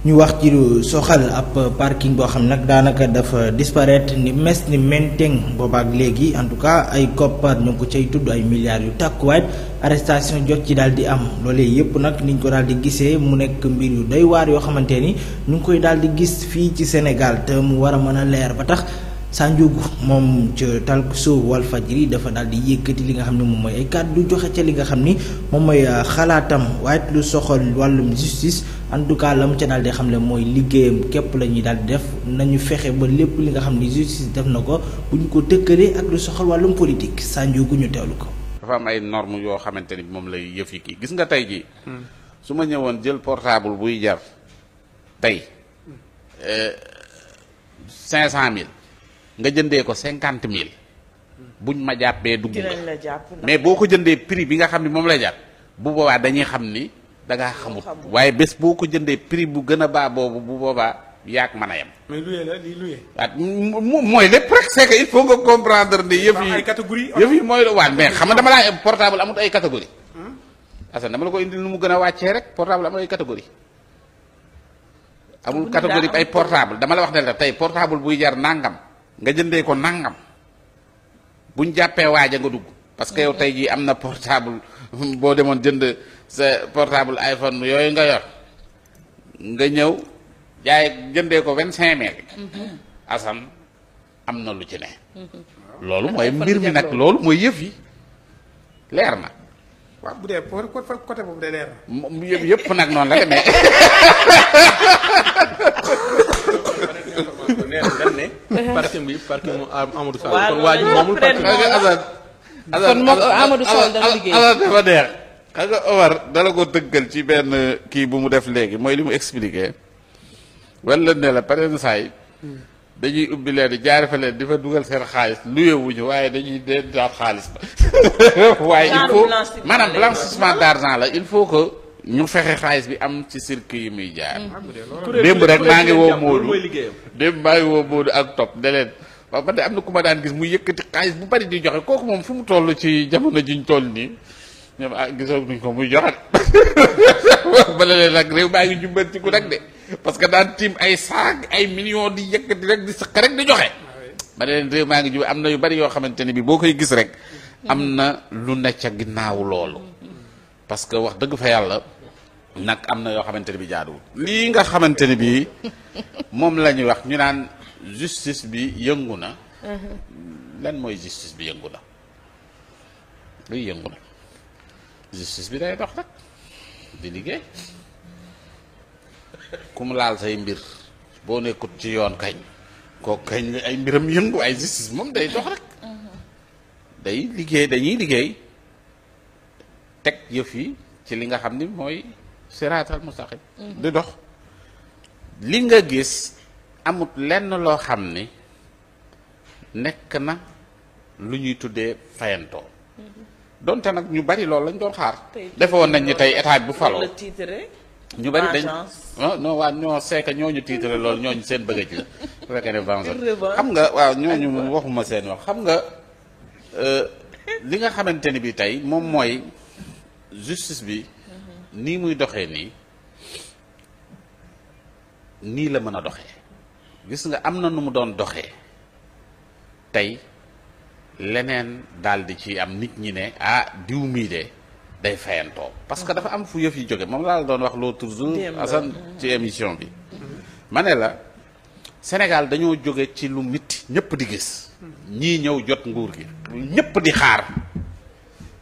ñu wax ci lu soxal ab parking boo xam nag daanaka dafa disparaître ni mes ni menteng boobaak léegi en tout cas ay koppar ñu ngi ko cay tudd ay milliards yu tàkkuwaay arrestation jot ci daal di am loolee yëpp nag niñ ko daal di gisee mu nekk mbir yu doy waar yoo xamante ni ñu ngi koy daal di gis fii ci Sénégal te mu war a mën a leer ba tax Sandiougu moom ca talk show Walfadjri dafa daal di yëkkati li nga xam ne moom mooy ay kàddu joxe ca li nga xam ni moom mooy xalaatam waaye lu soxal wàllum justice en tout cas la mu ca daal di xam ne mooy liggéeyam képp la ñuy daal di def nañu fexe ba lépp li nga xam ni justice def na ko bu ñu ko tëkkalee ak lu soxal wàllum politique Sandiougu ñu teewlu ko. dafa am ay normes yoo xamante ni moom lay yëf yi kii gis nga tey jii. su ma ñëwoon jël portable buy jar tey 500 000. nga jëndee ko 50 000 buñ ma jàppee dugg nga mais boo ko jëndee prix bi nga xam ne moom la jàpp bu boobaa dañuy xam ni da ngaa xamut waaye bés boo ko jëndee prix bu gën a baa boobu bu boobaa yaak mën a yem. mais luye la lii luye. waaw mooy lépp rek c'est que il faut nga comprendre ni yëf yi ay catégorie yëf yi mooy la waat mais xam nga dama laa portable amut ay catégorie Assane dama la ko indil nu mu gën a wàccee rek portable amul ay catégorie amul catégorie ay portable dama la wax ne la tey portable buy jar nangam nga jëndee ko nangam buñ jàppee waaja nga dugg parce que yow tey jii am na portable boo demoon jënd sa portable iPhone yooyu nga yor nga ñëw jaay jëndee ko 25 000. Assane am na lu ci ne. loolu mooy mbir mi nag loolu mooy yëf yi leer na. waaw bu dee côté boobu day leer na. yëpp nag noonu la demee. parking bi parking mu Amadou Sall kon waa ji moomul parking kon moom Amadou Sall dafa liggéey dafa neex xam nga Omar dala ko tëggal ci benn kii bu mu def léegi mooy li mu expliqué wala ne la pare saa yi dañuy ubbi leen di jaare fa leen di fa dugal seen xaalis luyewuñu waaye dañuy dee daal xaalis ba waaye il faut maanaam blanchissement d'argent la il faut que ñu fexe xaalis bi am ci circuit yi muy jaar. démb rek maa ngi woo Moodu ak topp ne leen waaw man de am na ku ma daan gis mu yëkkati xaalis bu bari di joxe kooku moom fu mu toll ci jamono jiñ toll nii ñoom gisoo nuñ ko muy joxe ba leen nag réew maa ngi jubbantiku nag de parce que daan tiim ay saag ay millions di yëkkati rek di sëq rek di joxe. ba leen réew maa ngi jub am na yu bari yoo xamante ne bi boo koy gis rek am na lu ne ca ginnaaw loolu. parce que wax dëgg fa yàlla nag am na yoo xamante ne bi jaaduwul lii nga xamante ne bi moom la ñuy wax ñu naan justice bi yëngu na lan mooy justice bi yëngu na luy yëngu na justice bi day dox rek di liggéey ku mu laal say mbir boo nekkut ci yoon kañ kooku kañ ay mbiram yëngu ay justice moom day dox rek day liggéey dañuy liggéey teg yëf yi ci li nga xam ni mooy siraatal mustaqim di dox li nga gis amut lenn loo xam ni nekk na lu ñuy tuddee fayantoo donte nag ñu bari loolu lañ doon xaar defe woon nañ ni tey état bu faloo ñu bari dañ non waa ñoo seeka ñooñu tiitre loolu ñooñu seen bëgg ci la su fekkee ne vengeance xam nga waaw ñooñu waxuma seen wax xam nga li nga xamante ni bi tey moom mooy justice bi nii muy doxee nii la mën a doxee gis nga am na nu mu doon doxee tey leneen daal di ci am nit ñi ne diw mii de day fayantoo parce que dafa am fu yëf yi jóge moom laa la doon wax l'autre jour Assane ci émission bi ma ne la Sénégal dañoo jóge ci lu mitti ñëpp di gis ñii ñëw jot nguur gi ñëpp di xaar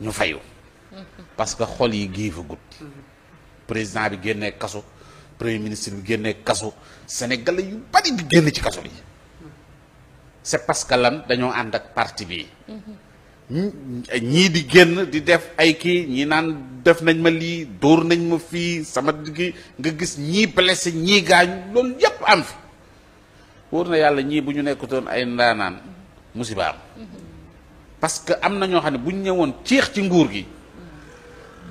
ñu fayu parce que xol yi giifagut président bi génnee kaso premier ministre bi génnee kaso sénégalais yu bari di génn ci kaso bi c'est parce que lan dañoo ànd ak parti bi ñii di génn di def ay kii ñii naan def nañ ma lii dóor nañ ma fii sama gi nga gis ñii blessé ñii gaañu loolu yépp am fi wóor na yàlla ñii bu ñu nekkutoon ay ndaanaan musiba am parce que am na ñoo xam ne bu ñu ñëwoon ceex ci nguur gi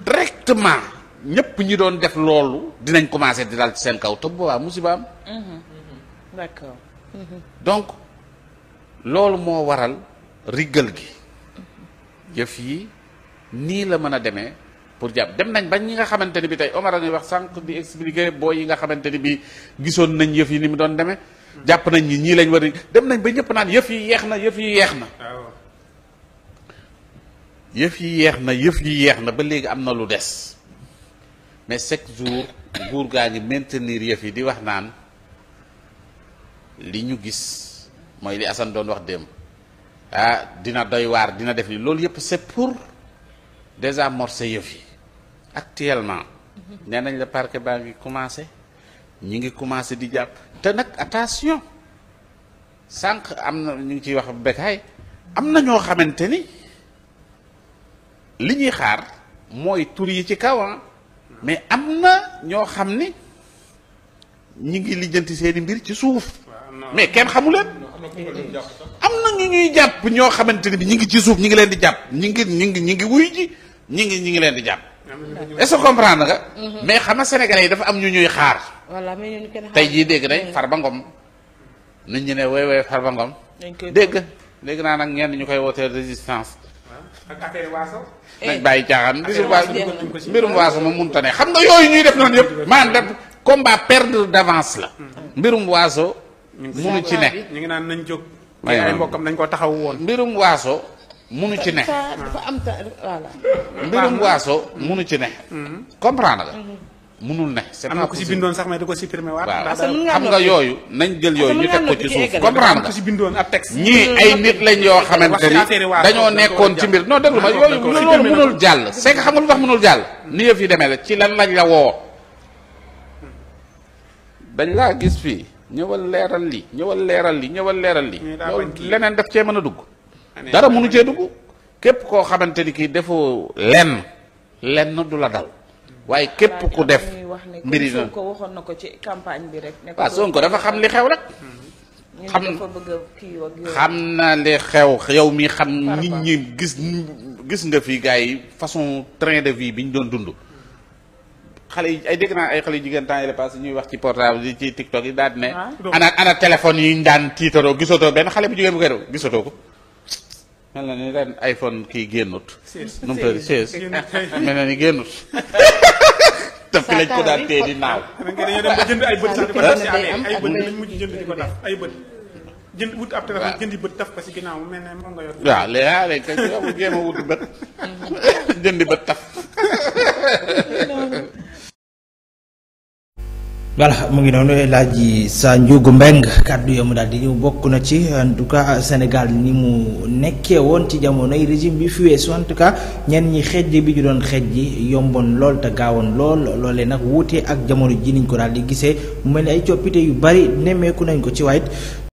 directement ñëpp ñi doon def loolu dinañ commencer di dal ci seen kaw te boobaa musiba am. D'accord. donc loolu moo waral riggal gi yëf yi nii la mën a demee pour jàpp dem nañ ba ñi nga xamante ni bi tey Omar a ngi wax sànq di expliquer boo yi nga xamante ni bi gisoon nañ yëf yi ni mu doon demee jàpp nañ ñi ñii lañ war a dem nañ ba ñëpp naan yëf yi yeex na yëf yi yeex na yëf yi yeex na yëf yi yeex na ba léegi am na lu des mais chaque jour nguur gaa ngi maintenir yëf yi di wax naan li ñu gis mooy li Assane doon wax démb dina doy waar dina def ni loolu yëpp c'est pour désamorcer yëf yi actuellement nee nañ la parquet baa ngi commencé ñi ngi commencé di jàpp te nag attention sànq am na ñu ngi ciy wax Bécaye am na ñoo xamante ni li ñuy xaar mooy tur yi ci kaw mais am na ñoo xam ni ñi ngi lijjanti seeni mbir ci suuf mais kenn xamu leen am na ñu ñuy jàpp ñoo xamante ni bi ñi ngi ci suuf ñi ngi leen di jàpp ñi ngi wuy ji ñi ngi leen di jàpp est-ce que comprendre nga mais xam nga sénégalais yi dafa am ñu ñuy xaar tey jii dégg nañ Farba Ngom nit ñi ne woy Farba Ngom dégg naa nag ñenn ñu koy wootee résistance ak affaire waaso nañ bàyyi caaxaan mbirum waaso moom mënut a ne xam nga yooyu ñuy def noonu yëpp maanaam def combat perdre d'avance la mbirum waaso munu ci ne ñu ngi naan nañ jóg ay mbokkam nañ ko taxaw woon mbirum waaso munu ci ne dafa am voilà mbirum waaso munu ci ne comprendre nga munul ne c'est am na ko si bindoon sax mais da ko supprimer waat waaw xam nga yooyu nañ jël yooyu ñu teg ko ci suuf comprendre nga ko si bindoon ab texte ñii ay nit lañ yoo xamante ni dañoo nekkoon ci mbir non déglu ma yooyu loolu mënul jàll c'est que xam nga lu tax mënul jàll ni yëf yi demee la ci lan lañ la woo dañ laa gis fii ñëwal leeral li ñëwal leeral li ñëwal leeral li loolu leneen daf cee mën a dugg dara mënu cee dugg képp koo xamante ni kii defoo lenn du la dal waaye képp ku def mbiri na ko waxoon na ko ci campagne bi rek waaw Sonko dafa xam li xew rek xam na li xew yow mi xam nit ñi gis nga fi gars yi façon train de vie bi ñu doon dund xale yi ay dégg naa ay xale yu jigéen temps yi la passé ñuy wax ci portable yi ci TikTok yi daal di ne ana téléphone yi ñu daan tiitaroo gisatoo benn xale bu jigéen bu koy def gisatoo ko mel na ni ren iPhone kii génnut nu mu tëdd 16 mel na ni génnut te fi lañ ko daan tee di naaw dañoo dem ba jënd ay bët sax di ko def si ay bët lañ mujj jënd di ko def ay bët jënd wut ab téléphone jëndi bët taf ko si ginnaaw mu mel ne moom nga yor waaw léegi kay yow jéem a wuti bët jëndi bët taf voilà mu ngi noonu Elhadji Sa Ndiogou Mbengue kàddu yamu daal di ñëw bokk na ci en tout cas Sénégal ni mu nekkee woon ci jamonoy régime bi fi weesu en tout cas ñenn ñi xeej bi ñu doon xeej ji yomboon lool te gaawoon lool loolee nag wuute ak jamono ji niñ ko daal di gisee mu mel ni ay coppite yu bari nemmeeku nañ ko ci waaye